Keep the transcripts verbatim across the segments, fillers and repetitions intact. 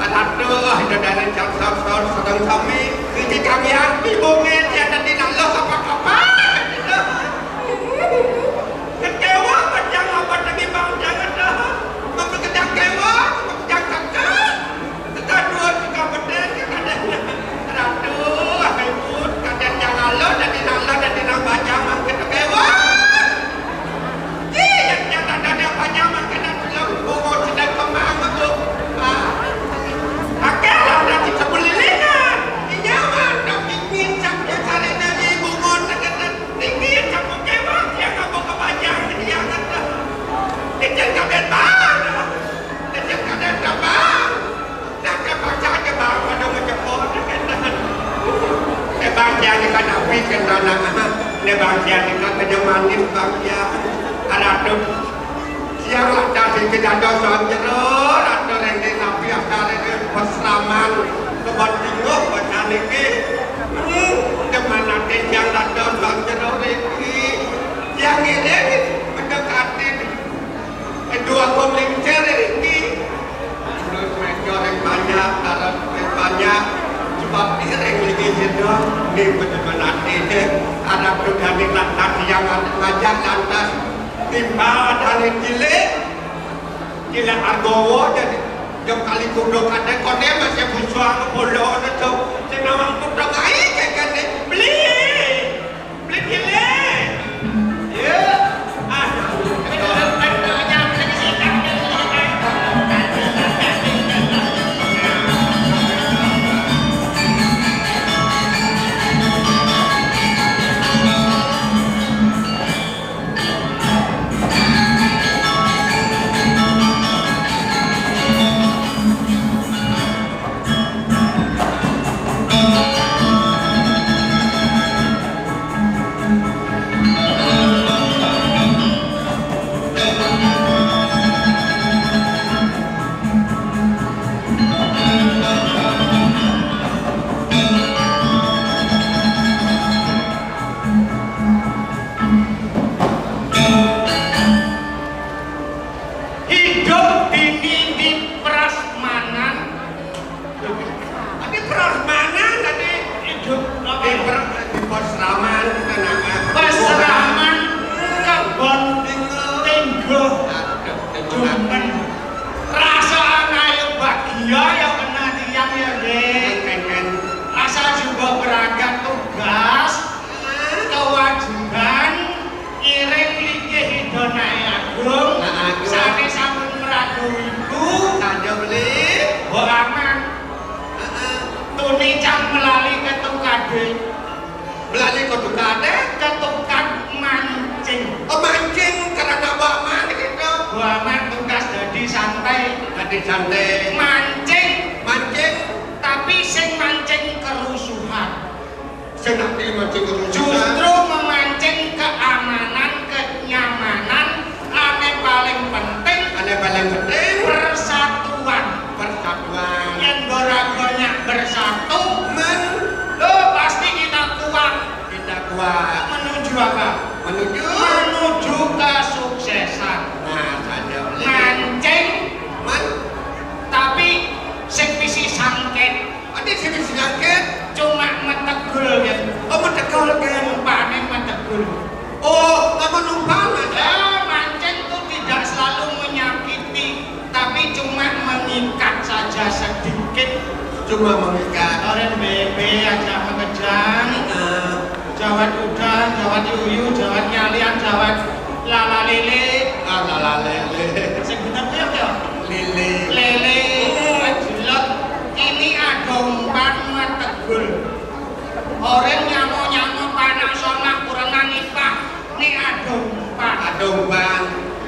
Aduh, dodane jam satu sedeng sami. Iki kami api bonge dia tadi nang lo apa-apa. Kecewa panjang apa tadi bang jangan dah. Mau kejang kewa, mau kejang kakak. Kekaduan juga bener, kekaduan. Aduh, aduh, kadang jangan lo, tadi nang lo, tadi nang baca, makin kecewa. Iya, yang ada-ada apa nyaman kena dulu. Bungo sedang kemang aku. Ah. Akhirnya udah kita belilingan. Nyaman, tapi ingin sampai cari dari bungo tekan. Ingin sampai kewat, yang aku kepanjang, yang ada. Kecil kaget banget. Kecil kaget banget. Nah, kepala aja baru ada ngejebol, gitu. Eh, Bang Tian ikan api, kan tanah. Ini Bang Tian ikan kerja manis, Bang Tian. Aduh. Siang lah, tadi kita dosa jero, aduh, ini nabi asal ini peseraman. Kebon tinggal, baca niki. Hmm, di mana teh siang lah, dosa jero, ini. Yang ini, mendekati. Kedua, kok lincir ini. Terus meja yang banyak, taruh yang banyak. Sebab piring lagi gitu. Ini bener-bener ini. Anak tuh dari lantas yang ngajak lantas. Timbal dari cilik. Cilik Argowo jadi. Yang kali kudo kate kone masih busuang polo itu. Sing nawang kudo kae kayak gini. Beli. Beli cilik. Ya. Ah. Hidup dini di prasmanan. Tapi prasmanan tadi hidup apa? Di per-, di pasraman, anak-anak. Pasraman kebon tinggal. Aduh, cuman rasa anak yang bahagia ya kena tiang ya, Dek. Asal juga berangkat tugas, kewajiban, ngiring linggih Ida Nae Agung. Nah, Agung. Sane sampun meragu ibu. Saja beli. Mbok Aman. Heeh. Tuni cang melali ketukade. Melali ketukade? Ketukad mancing. Oh, mancing karena Mbok Aman gitu. Mbok Aman tugas dadi santai. Dadi santai. Mancing. Mancing. Tapi sing mancing kerusuhan. Sing nanti mancing kerusuhan. Justru memancing keamanan, kenyamanan, ane paling penting. Ane paling penting. Persatuan. Persatuan. Yang doragonya bersatu, men, lo pasti kita kuat. Kita kuat. Menuju apa? Menuju. Menuju kesuksesan. Nah, saja beli. Mancing. Man. Tapi sing bisi sangket. Ati sing sing angket. Cuma metegul ya. Oh, metegul kan. Umpane metegul. Oh, apa numpang aja? Ya, mancing tuh tidak selalu menyakiti, tapi cuma mengikat saja sedikit. Cuma mengikat. Oren bebe aja mengejang. Heeh. Jawat udan, jawat yuyu, jawat nyalian, jawat lala lele. Ah, lala lele. Sing bener kuwi apa ya? Lele. Lele. Jelek. Ini ada umpan metegul. Orang nyamo-nyamo panas, somah kurenan ipah. Ini ada umpan. Ada umpan.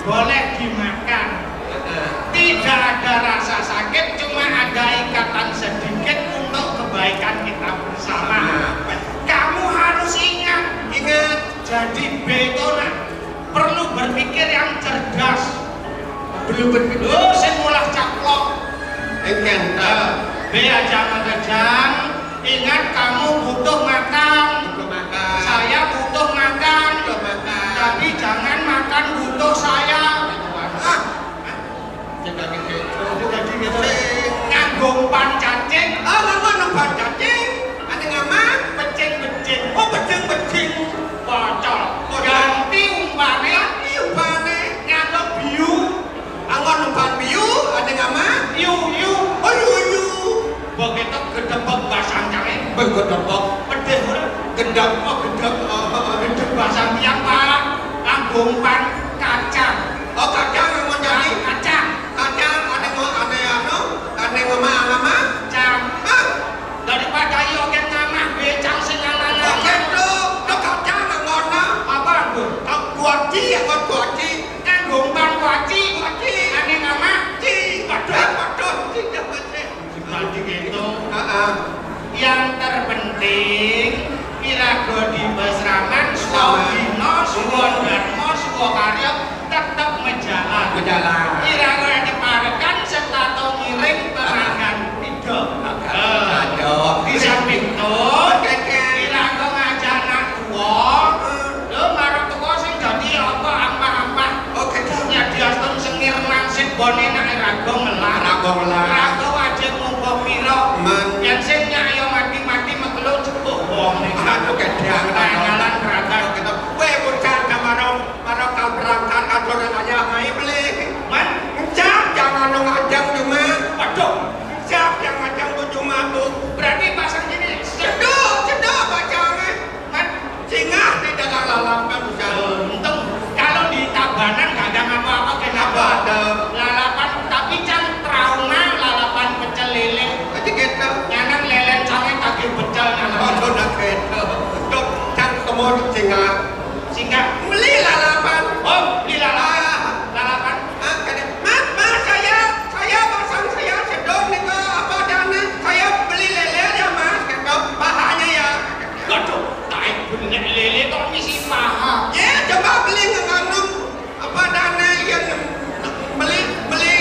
Boleh dimakan. Heeh. Tidak ada rasa sakit, cuma ada ikatan sedikit untuk kebaikan kita bersama. Nah. Kamu harus ingat. Ingat. Jadi, beto nak perlu berpikir yang cerdas. Perlu berpikir. Lo sing mulah caplok. Engken ta. Be aja ngejang. Ingat, kamu butuh makan. Butuh makan. Saya butuh makan. Butuh makan. Tapi jangan makan butuh saya. Ah. Jangan gitu. Jadi gitu. Sing nganggo Yang terpenting, iraga di Basrangan, suwa dina, suwa dharma, suwa karya, tetep mejalan. Mejalan. Iraga diparekan setata ngiring pemanggan pidha. Pemanggan pidha. Di samping to, iraga ngajak anak tuwa. Lho, marang tuwa sing dadi apa ampah-ampah. Oh, gitu. Nyadiastun sengir mangsip bone nak iraga ngelar. Iraga ngelar. Iraga wajib ngumpul pira. Men. Yen sing nyaya mati-mati mekelo jebuk wong. Aduh, gedang. Ngalan berangkat. Gitu. Weh, bocah, marang, marang kal berangkat, atur ayah, mai beli. Men? Encap, jangan nang ajang cuma. Waduh. Encap, jangan ajang cuma, Bu. Berarti pasang gini. Cedok, cedok, bacaan, eh. Men? Singgah di dalam lalapan, Ustaz. Untung kalau di Tabanan nggak ada apa-apa, kenapa? Apa ada? Lalapan, tapi kan trauma lalapan pecel lele. Aja gitu. Nyanang lelen sange kaki pecel, nyanang. Oh, sudah gitu. Dok, cang kemon singgah. Singgah. Beli lalapan. Oh, beli lalapan. Ah. Lalapan. Ah, kene, "Mas, Mas, saya, saya pasang, saya sedot nika, apa dana? Saya beli lele ya, Mas," gitu. "Pahanya ya." Waduh, tai benek lele kok misi paha. Ya, coba beli nganum, apa dana yang beli, beli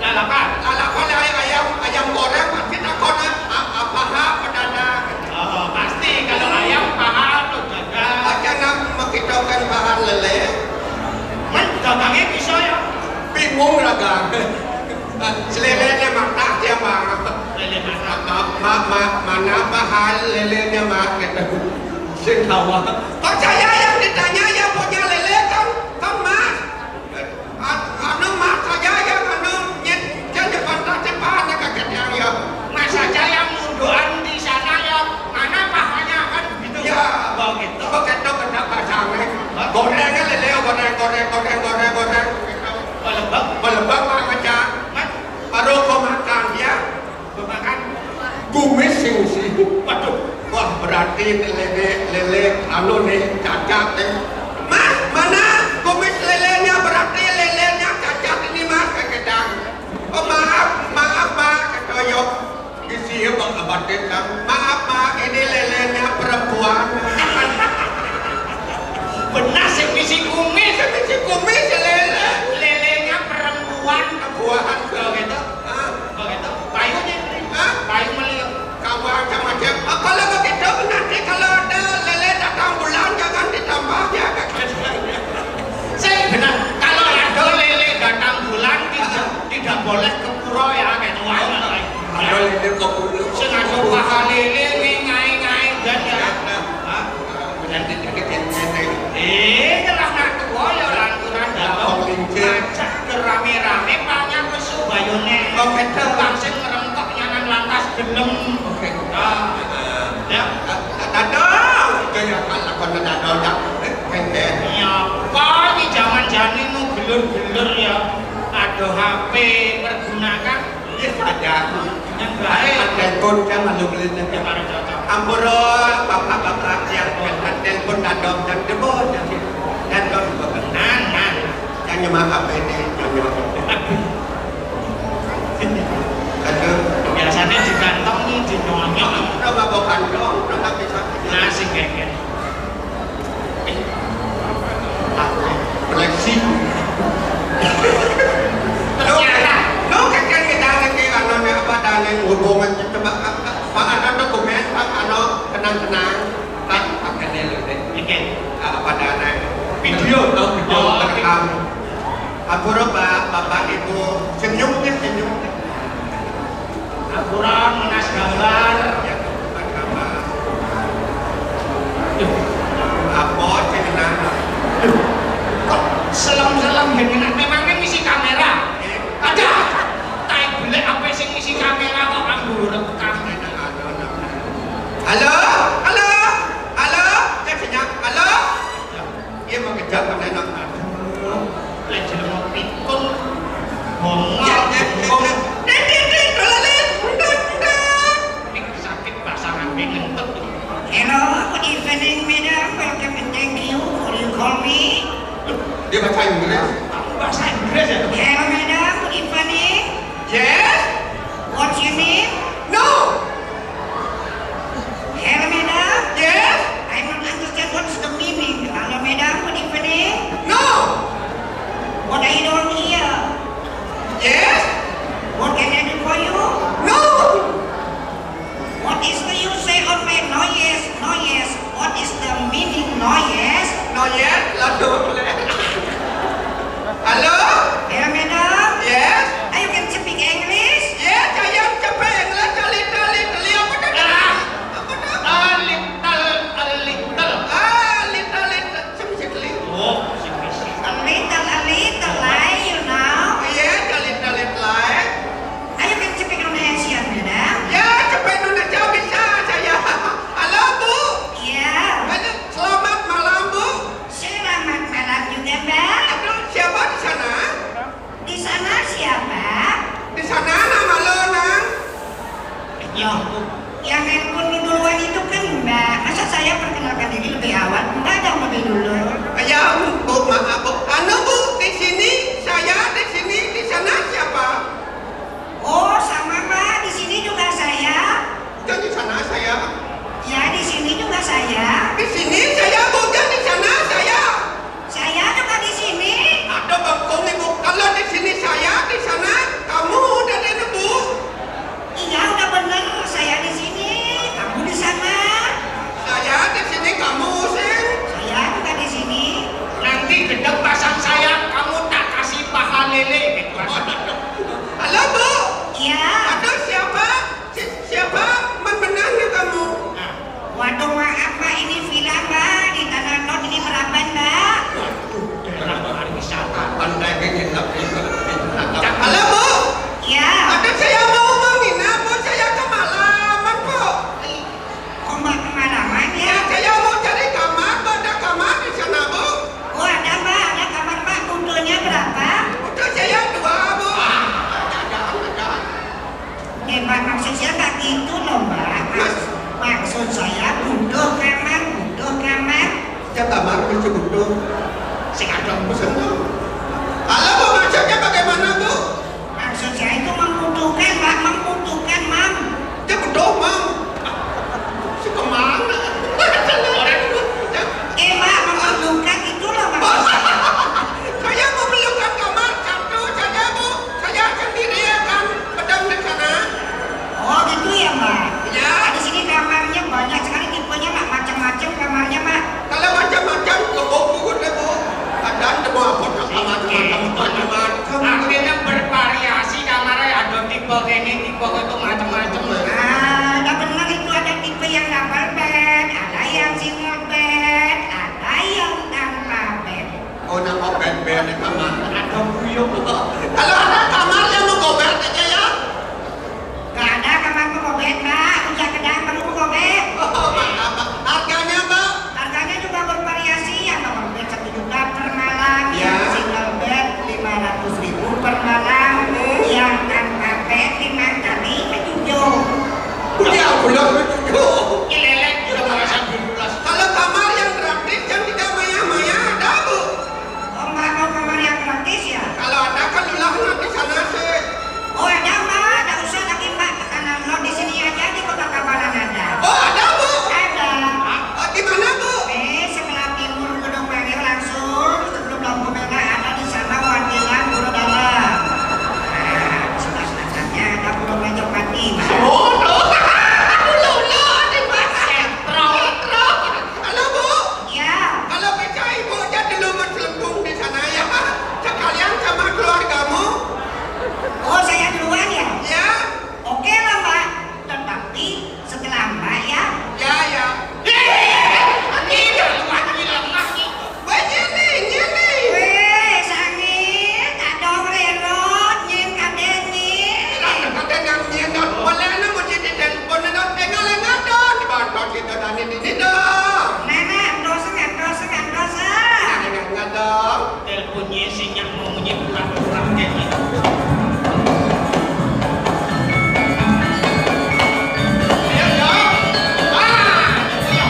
lalapan. Lalapan, ay-, ayam, ayam goreng, pasti takon, a-, a-, paha apa dana. Oh, pasti kalau ayam paha atau dada. Aja nak makitokan paha lele. Men, dagangnya bisa ya? Bingung lah, Kang. Selelenya matah dia, Bang. Lele matah. Ma-, ma-, ma-, mana paha lelenya, Mak? Gitu. Sing tawa. Kok saya yang ditanya, ya punya lele kan, kan Mas. An-, anu Mas saja yang anu nyet, jangan cepat cepat, kaget yang ya. Mas saja yang munduan di sana ya, mana pahanya kan begitu. Ya. Oh, gitu. Begitu kena pasangan. Hah? Gorengnya lele, goreng, goreng, goreng, goreng, goreng. Pelebak. Pelebak, Pak Ngecak. Mas. Baru kau makan ya. Kau makan. Kumis sing isi. Waduh. Wah, berarti lele, lele, anu nih, cacat nih. Mas, mana kumis lelenya? Berarti lelenya cacat ini, Mas, kata gedang. Oh, maaf, maaf, Pak, kata yo. Isi ya, Bang, abatin, Kang. Maaf, Pak, ini lelenya perempuan. Benar, sing misi kumis. Sing misi kumis, lele. Lelenya perempuan. Perempuan. Oh, gitu. Ah. Oh, gitu. Payu nih. Hah? Payu meli. Kamu aja macam. Ah, kalau begitu, nanti kalau ada lele datang bulan, jangan ditambah ya, kata saya. Sing benar, kalau ada lele datang bulan, tidak, tidak boleh ke pura ya, kayak tuan. Ada lele ke pura. Sing ada paha lele, ngai-ngai, dan ya. Hah? Benar, tidak, tidak, tidak. Eh, lah nak tua ya, lanturan, datang. Datang lincir. Ngajak ke rame-rame, banyak pesu bayone. Oh, betul. Bang sing ngerengkok, nyangan lantas gelem. Oke. Nah, ya. Dadong, itu ya, kan lakon dadong, ya. Eh, pendek. Iya, apa ini zaman jani nu gelur-gelur ya? Ada H P pergunakan. Iya, ada. Yang baik. Telepon kan malu beli. Ya, baru cocok. Ampura, bapak-bapak yang telepon dadong dan debon, dan debon. Nah, nah. Yang nyemak H P ini, yang nyemak H P. Aduh. Biasanya di kantong ini dinyonyok. Udah mabok kantong, udah nggak bisa. Nasi geger. Eh, koleksi. Ternyata. Lo kakek kita lagi, anu, apa, dan yang hubungan coba, apa, apa, ada dokumen, apa, anu, kenang-kenang. Pak, pakai dulu deh. Oke. Ah, apa dana? Video, oh, video. Oh, oke. Rekam. Ampura, Pak, Bapak, Ibu, senyum ya, senyum. Ampura, menas gambar. Ya, gambar. Duh. Apa, sing enak? Duh. Kok selem-selem gini, nak? Memangnya ngisi kamera? Iya. Ada. Tai belek apa sing ngisi kamera kok anggo rekam? Halo? Halo? Halo? Cek sinyal. Halo? Iya, mau kejap, kan enak. Aduh, lek jeneng pikun. Bongol. Ya, ya, ya, ya. Dit, dit, dit, dolen, dit. Entot, entot. Ih, sakit pasangan, ngentut. Hello, good evening, madam. Welcome and thank you for you call me. Dia bahasa Inggris. Bahasa Inggris ya? Hello, madam. Good evening. Maksud saya nggak gitu loh, Mbak. Mas, maksud saya butuh kamar, butuh kamar. Ya, kamar mesti butuh. Sing ada. Mesti butuh. Halo, Bu, maksudnya bagaimana, Bu? Maksud saya itu membutuhkan, Mbak, membutuhkan, Mam. Ya, butuh, Mam. Si kemana? Orang itu. Ya. Eh, Mbak, memerlukan itu loh, maksud saya. Saya memerlukan kamar satu saja, Bu. Saya sendiri akan pedang di sana. Oh, gitu ya, Mbak? Ya. Di sini kamarnya banyak sekali tipenya, Mbak. Macam-macam kamarnya, Mbak. Kalau macam-macam, cukup, Bu, deh, Bu. Ada, ada mau apa, macam-macam, macam-macam. Artinya bervariasi kamarnya, ada tipe ini, tipe itu, macam-macam. Ah, ada benar itu, ada tipe yang double bed, ada yang single bed, ada yang tanpa bed. Oh, nak obet-bet di kamar. Ada buyung. Kalau ada kamar yang mau gobet aja ya. Nggak ada kamar mau gobet, Mbak. Udah kedang baru mau gobet. Oh, mantap, Mbak. Harganya, Mbak? Harganya juga bervariasi. Yang double bed satu juta per malam, ya, yang single bed lima ratus ribu per malam, hmm, yang tanpa bed lima kali tujuh. Udah, belum tujuh. Nyelelek, udah merasa bebas. Kalau kamar yang gratis, yang tidak maya-maya, ada, Bu? Oh, Mbak mau kamar yang gratis ya? Kalau ada kan dilakukan di sana sih. Oh, ada, Mbak. Ada usah lagi, Mbak. Karena lo di sini aja, di Kota Tabanan ada. Oh, ada, Bu? Ada. Ah, di mana, Bu? Eh, sebelah timur Gedung Mario langsung, sebelum lampu merah ada di sana, Wadilan, Puro Dalam. Nah, sebelah selatan ada Puro Majapahit, Mbak. Oh, no. Ulo-ulo, di mana? Sentro. Sentro. Halo, Bu. Ya. Kalau bisa Ibu aja dulu berselembung di sana ya. Sekalian sama keluargamu. Oh, saya duluan ya? Ya. Oke lah, Mbak. Tetapi setelah Mbak ya. Ya, ya. Ini duluan, ini lemah nih. Weh, ini, ini. Weh, sangit, kadong rerot, nyin kadén nyin. Lah, kadén nyin dong. Boleh ana mesti ditelepon dong. Enggak, enggak dong. Dibantu kita tadi ini dong. Nah, nah, endosen, endosen, endosen. Nah, enggak, enggak dong. Teleponnya sinyal mau bunyi kurang-kurang kayak gitu. Ayo, dong. Ah, gitu ya.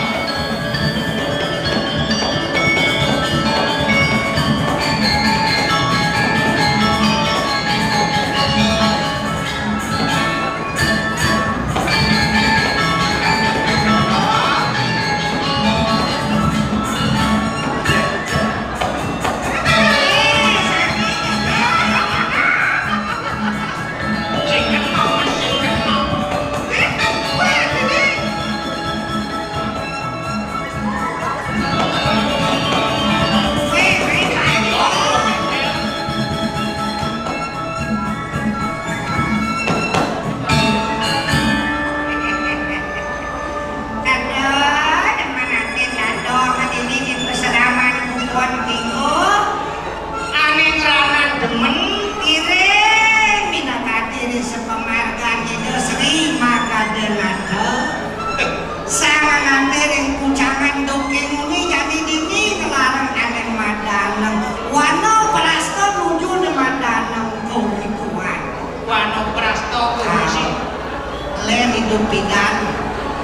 Aduh, demen atin adoh, hadirin ing pasraman kupon tingguh. Ané ngranan demen, iring minakadi ri sapamargan Ida Sri Magadanata. Sang nganti ring kucangan duking muni jani dini nglarang ané madaneng. Wana prasta nuju né madaneng kawi kuat. Wanaprasta kuwi sih. Lén idup pidan.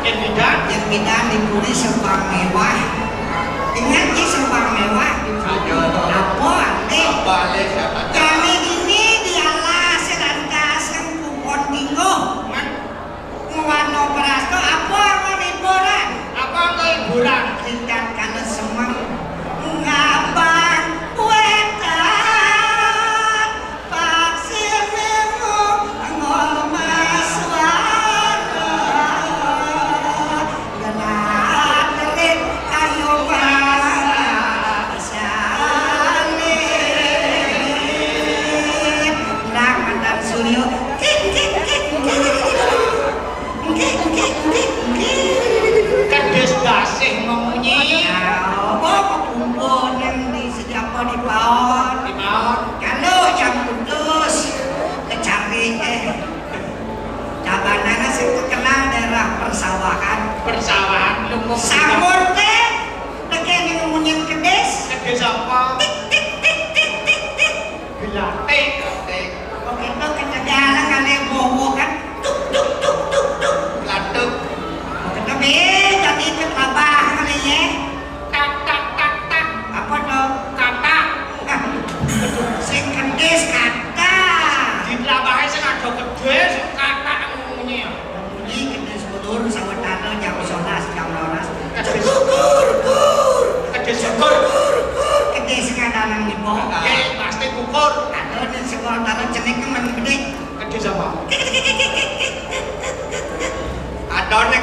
Yén pidan? Yén pidan di puri serba méwah. Ingat ki serba méwah. Aduh. Apa, eh? Apa, Lé, siapa? Kami ini di alas dan kasem kupon tingguh. Man? Wanaprasta apa anggon hiburan? Apa anggon hiburan? Tingkat kana semeng. Ngabang wetan. Paksi minggu ngolmas suara. Genah terit kayu masalin. Nang mantan suryo. Kik, kik, kik, kik. Nggih, nggih, nggih, nggih. Kedis basih memunyi. Apa pepungkunan di sejapa di paon? Di paon. Kalau jam putus, kecapi, eh. Tabanan sing terkenal daerah persawahan. Persawahan, lumbung. Sambut, eh. Tekene ngemunyin kedis. Kedis apa? Tik, tik, tik, tik, tik, tik. Gelatik. Begitu ketegalan kali bowo kan. Tuk, tuk,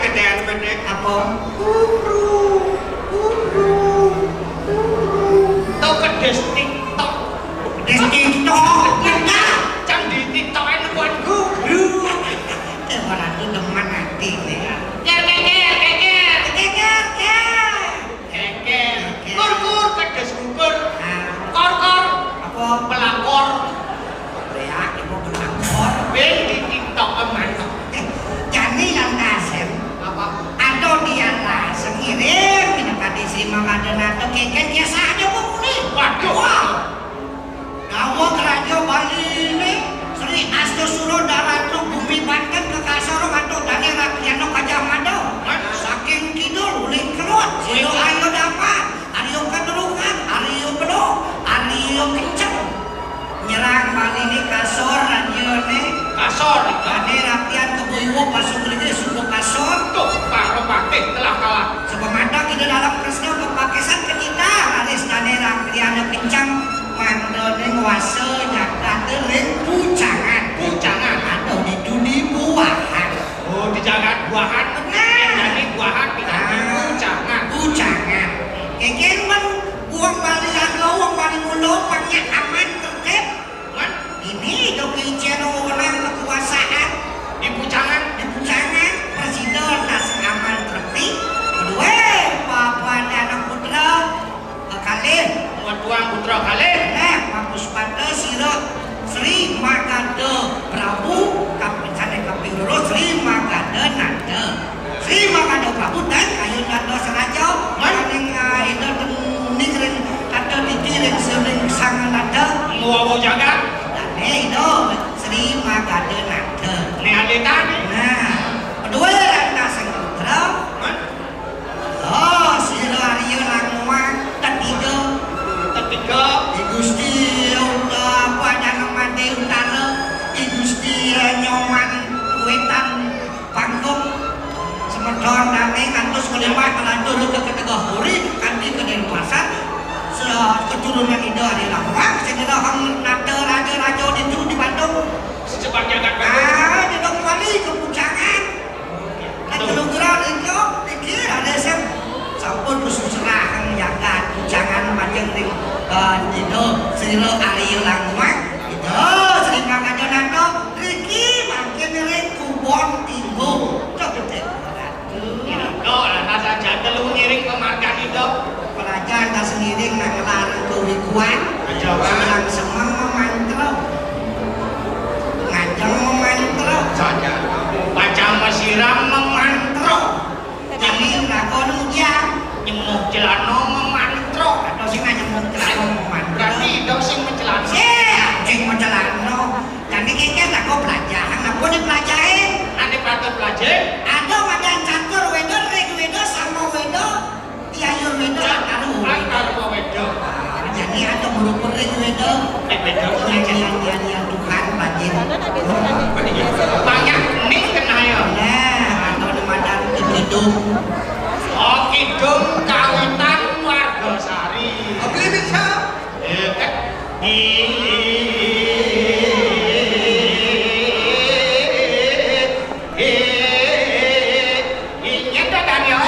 Ketean meneh. Apa? Guru, guru, guru. To kedes TikTok. Kedes TikTok. Nah, cang di TikTok en kuan guru. Eh, ora tuh demen ati nih. Ker, ker, ker, ker, ker. Ker, ker, ker. Keker. Keker. Kur, kur, kedes gugur. Ah. Kor, kor. Apa? Pelakor. Leak, ibu pelakor. Ben di TikTok, aman. Eh, jani lan asem. Apa? Ado dia lah, sengiring, minangka di Sri Mangada Nata, keker biasa aja, Bu, nih. Waduh. Wah. Dawuh Raja Baliné, Sri Astasura Daratru Bumi Banten kekasor antuk Dané Rakriana Gajah Mada. Saking kidul uli kelod, sira ayo dapat, ayo keterukan, ayo bedo, ayo kenceng. Nyerang Baliné kasor rajané. Kasor. Dané rakyat kebo iwa pasung rene suku kasor. Tuh, Pak Patih telah kalah. Sebab mata kita dalam Kresna kepakisan kecita, raris Dané Rakriana kenceng. Mandané nguasa nyagate ring bucangan. Bucangan. Atau ditu di buahan. Oh, di jagat buahan. Nah. Yang jadi buahan, di jagat bucangan. Bucangan. Kengken men wong Bali Agung, wong Bali Mula, pangnya aman tertib. Man? Ini dok icen wewenang kekuasaan. Di bucangan. Di bucangan. Presiden tas aman tertib. Kedua, papan anak putra. Kekalih. Watuang putra kalih. Nah, Pak Puspata sira Sri Magada Prabu, kap-, sané kaping loro Sri Magada Nanda. Sri Magada Prabu dan Kayu Nanda Seraja, maning, ah, ida temuni ring kata titi ring siring Sang Nanda. Ngwawa jagat. Dané ida Sri Magada Nanda. Né alita né. Nah, kedua lantas Sang Putra. Man? Oh, sira Arya Langwang tetiga. Tetiga. Di Gusti, eh, Padang Made Utara, di Gusti, eh, Nyoman Wetan Panggung. Semedon nanging ngantos ngelimbah kelantur ke ketegah puri, kanti ke Denpasar. Se-, keturunan Ida Arya Langwang, sing ira hang nata raja-raja ditu di Bandung. Secepat jagat Bandung. Ah, di Dok Wali ke Pucangan. Kan telung gerak nika, niki rané sem-, sampun kesuserahang jagat, jangan majeng ring, eh, Ida Sri Arya Langkung, Ida Sri Mangada Nata, riki mangkin ring Kubon Tinggo. Cok gedé. Nika, lah, nasa jatelu ngiring pamargan Ida. Pelajahan tak sengiring nak ngelarang kewikuan. Aja, Pak. Semang semang memantra. Ngajeng memantra. Saja. Pacang mesiram memantra. Jani lakon ujian. Nyemuh celana memantra. Atau sing nyemuh celana memantra. Berarti dong sing mecelana. Sing, sing mecelana. Jani kengken aku pelajaran. Apa dipelajarin? Ane patut pelajarin. Ada madan catur weda, ring weda, sama weda. Iya, iya, weda, Cak, karo. Kan karo weda. Jadi ada merupa ring weda. Eh, weda. Nyanyian, nyanyian Tuhan, Pak Jin. Banyak ning kena ya. Nah, atau di Madan Kidung. Oh, Kidung kawitan warga Sari. Oh, beli bisa. Eh, kan. Inyen ta, Daniel?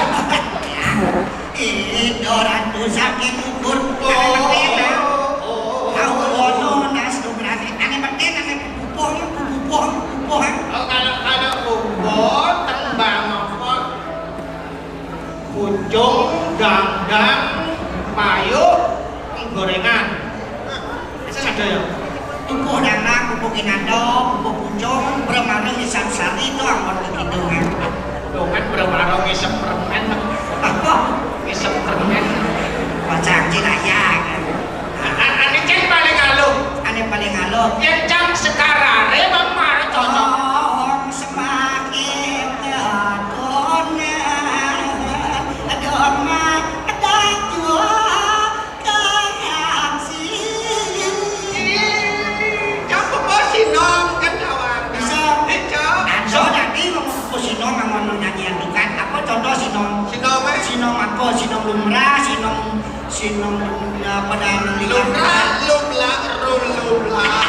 Ida Ratu saking ukur. Oh, oh, oh. Kawulana nas dumrani. Ane meten, ane pupuh, pupuh, pupuh. Oh, kalau, kalau pupuh, tembang apa? Pucung, dangdang, payuk, gorengan. Sing ada ya? Pupuh dangdang, pupuh kinanda, pupuh pucung, bremara ngisap sari, itu angkon kekidungan. Dongan bremara ngisep permen. Apa? Ngisep permen. Wajah cilaya, kan? A-, a-, ane cen paling aluh. Ane paling aluh. Yen cang sekarare, Bang, mara cocok. Wong semakin kedonan, doman, kedajua, kehaksi. Ih, cang pepo sinom, kan, kawan? Bisa. Eh, cang. Anso tadi ngomong pepo sinom, ngomong nyanyian tukang. Apa contoh sinom? Sinom, eh? Sinom apa? Sinom lumrah, sinom Sinom, eh, pada nuli. Lumrah, lumlah, rum, lumlah.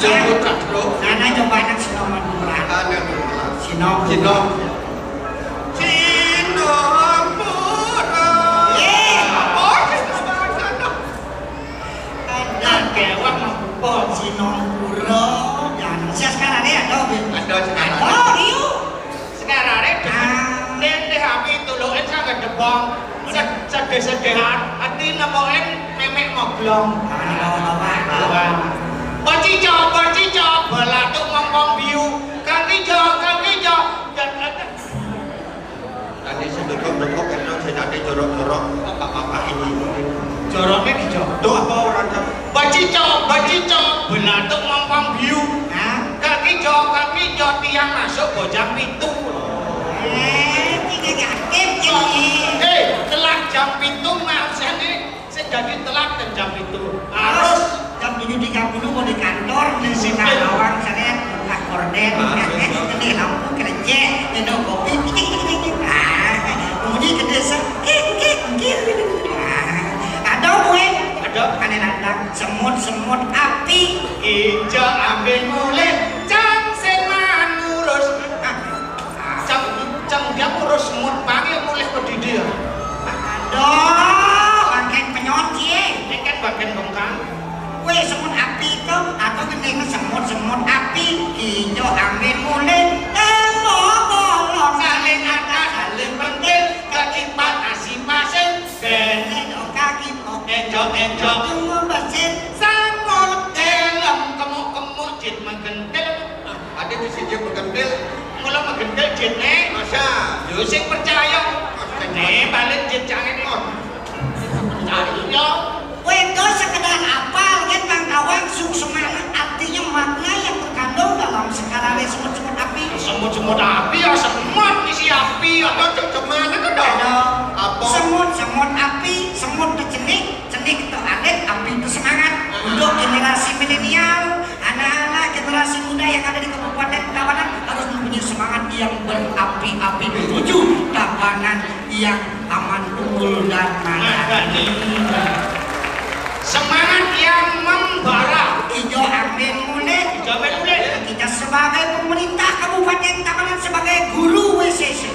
Lumrah, bro. Ana coba anak sinom lumrah. Ana lumrah. Sinom. Sinom. Sedih ati nemokin memek moglong. Aman bawa-bawa. Wah. Bocicok, bocicok, belatuk mongkong biu. Kang Ijo, Kang Ijo. Tadi sing duduk-duduk, kan sing tadi jorok-jorok, bapak-bapak ini. Joroknya Ijo. Tuh, apa orang jam? Bocicok, bocicok, belatuk mongkong biu. Hah? Kang Ijo, Kang Ijo, tiang masuk bojang pitu. Eh, iki aktif iki. Eh, telat jam pitu maksudnya sing dadi telat kan jam pitu. Harus jam tujuh tiga puluh mau di kantor, di Sipil. Bawang, sana, buka korden, ah, iya. Ini lampu kerja, minum kopi, tik, tik, tik, tik. Ah, kemudian ke desa, kik, kik, kik. Ah, ada, Bu, eh? Ada. Ada nantang, semut, semut, api. Ijo ambil mulih, cang sing manurus. Ah, cang, cang dia ngurus semut, panggil mulih ke didi ya. Aduh, bangkeng penyot, ye. Ini kan bangkeng dongkang. Weh, semut api itu, atau gendeng semut, semut api. Ijo ambil mulih, tembok bolong. Saling ada, saling penting, ketipat nasi pasir. Bene dong kaki, kok enjok-enjok. Tunggu mesin, sangkut, helm, kemuk-kemuk, jit menggentil. Ade bisa jit menggentil. Mula menggentil jit, Nek. Masa? Yo, sing percaya. Masa? Nek, balik jit cangin, Nek. Oh. Percaya. Wento sekedar apal, kan, Bang Tawang, suksmana, artinya makna yang terkandung dalam sekarang semut-semut api. Semut-semut api ya, semut isi api ya. Apa cek mana kan dong? Ada. Apa? Semut, semut api, semut itu cenik, cenik itu alit, api itu semangat. Ah. Untuk generasi milenial, anak-anak generasi muda yang ada di Kabupaten Tabanan harus mempunyai semangat yang berapi-api menuju Tabanan yang aman, tungkul, dan madani. Semangat yang membara. Ijo ambil mulih. Ijo ambil mulih. Kita sebagai pemerintah Kabupaten Tabanan, sebagai guru W C C,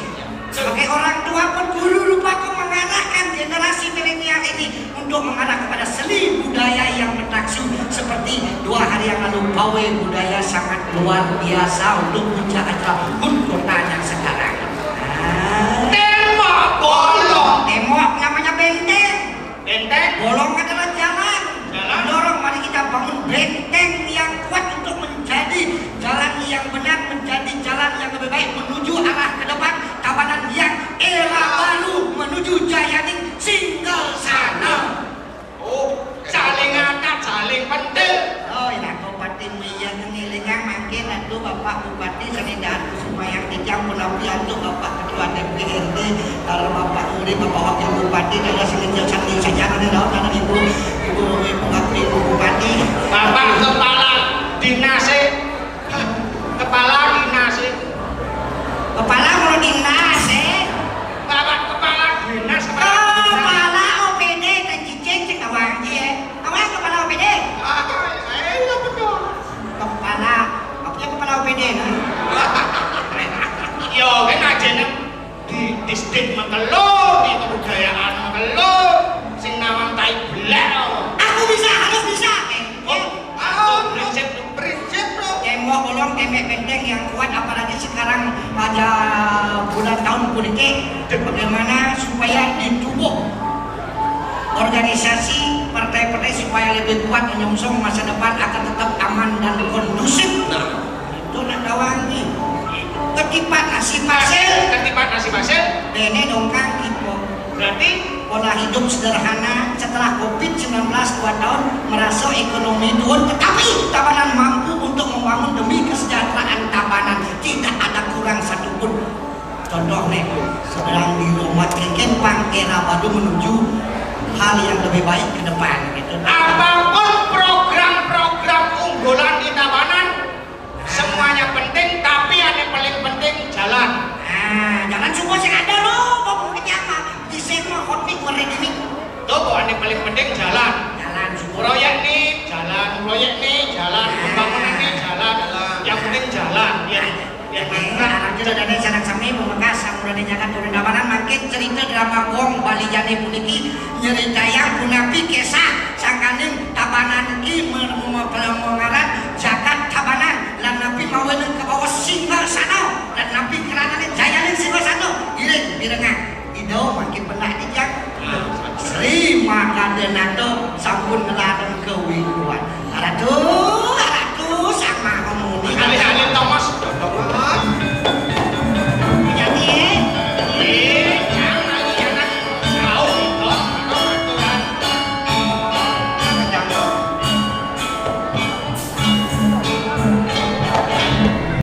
sebagai orang tua pun guru rupa mengarahkan generasi milenial ini untuk mengarah kepada seni budaya yang bertaksum seperti dua hari yang lalu, pawai budaya sangat luar biasa untuk puncak acara HUT kota yang sekarang. Ah. Tembok bolong. Tembok namanya benteng. Benteng. Bolong adalah jalan. Jalan. Mendorong, mari kita bangun benteng yang kuat untuk menjadi jalan yang benar, menjadi jalan yang lebih baik menuju arah ke depan Tabanan yang era baru menuju Jayaning single sana. Oh, saling angkat, saling pentil. Oh, ya, Bupati Mulia ngilingang mangkin atuh Bapak Bupati, seni datu semua yang dijang pulau piantuk Bapak Ketua D P R D, kalau Bapak Uri, Bapak Wakil Bupati, dan seni jasa di saja nanti daun, karena Ibu, Ibu, Ibu Wakil Ibu Bupati. Bapak Kepala Dinas, eh. Kepala Dinas, eh. Kepala kalau dinas, eh. Bapak Kepala Dinas, Kepala Dinas. Kepala O P D, dan cicing, cek awang, eh. Awang kepala O P D. Ah, eh, iya betul. Kepala, apa ya kepala O P D, nah? Yo, kan aja, nah. Di distrik mengkelo, di kebudayaan mengkelo, sing nawang tai belek. Aku bisa, harus bisa. Oh, oh, prinsip, prinsip, bro. Tembok bolong, tembok benteng yang kuat, apalagi sekarang pada bulan tahun politik, bagaimana supaya di tubuh organisasi partai-partai supaya lebih kuat menyongsong masa depan akan tetap aman dan kondusif. Nah. Itu nak tawangi. Ketipat nasi pasir. Ketipat nasi pasir. Dene dongkang ipo. Berarti pola hidup sederhana setelah covid sembilan belas dua tahun merasa ekonomi turun, tetapi Tabanan mampu untuk membangun demi kesejahteraan Tabanan. Tidak ada kurang satupun. Contoh nih, sedang di rumah keken pang era baru menuju hal yang lebih baik ke depan gitu. Apapun program-program unggulan di Tabanan, semuanya penting, tapi yang paling penting jalan. Nah, jalan semua sing ada lo, mau punya apa? Di sini mah hot mix, ready mix. Tuh, kok yang paling penting jalan. Jalan semua. Proyek nih, jalan. Proyek nih, jalan. Pembangunan nih, jalan. Yang penting jalan. Biar, biar mantap. Anak kita dari sareng sami, pemekas, sampun dinyatakan turun Tabanan, mangkin cerita drama gong Bali Jani puniki nyeritayang punapi kisah sangkaning Tabanan iki me-, me-, mengaran jagat Tabanan lan napi mawinan ke bawah singgah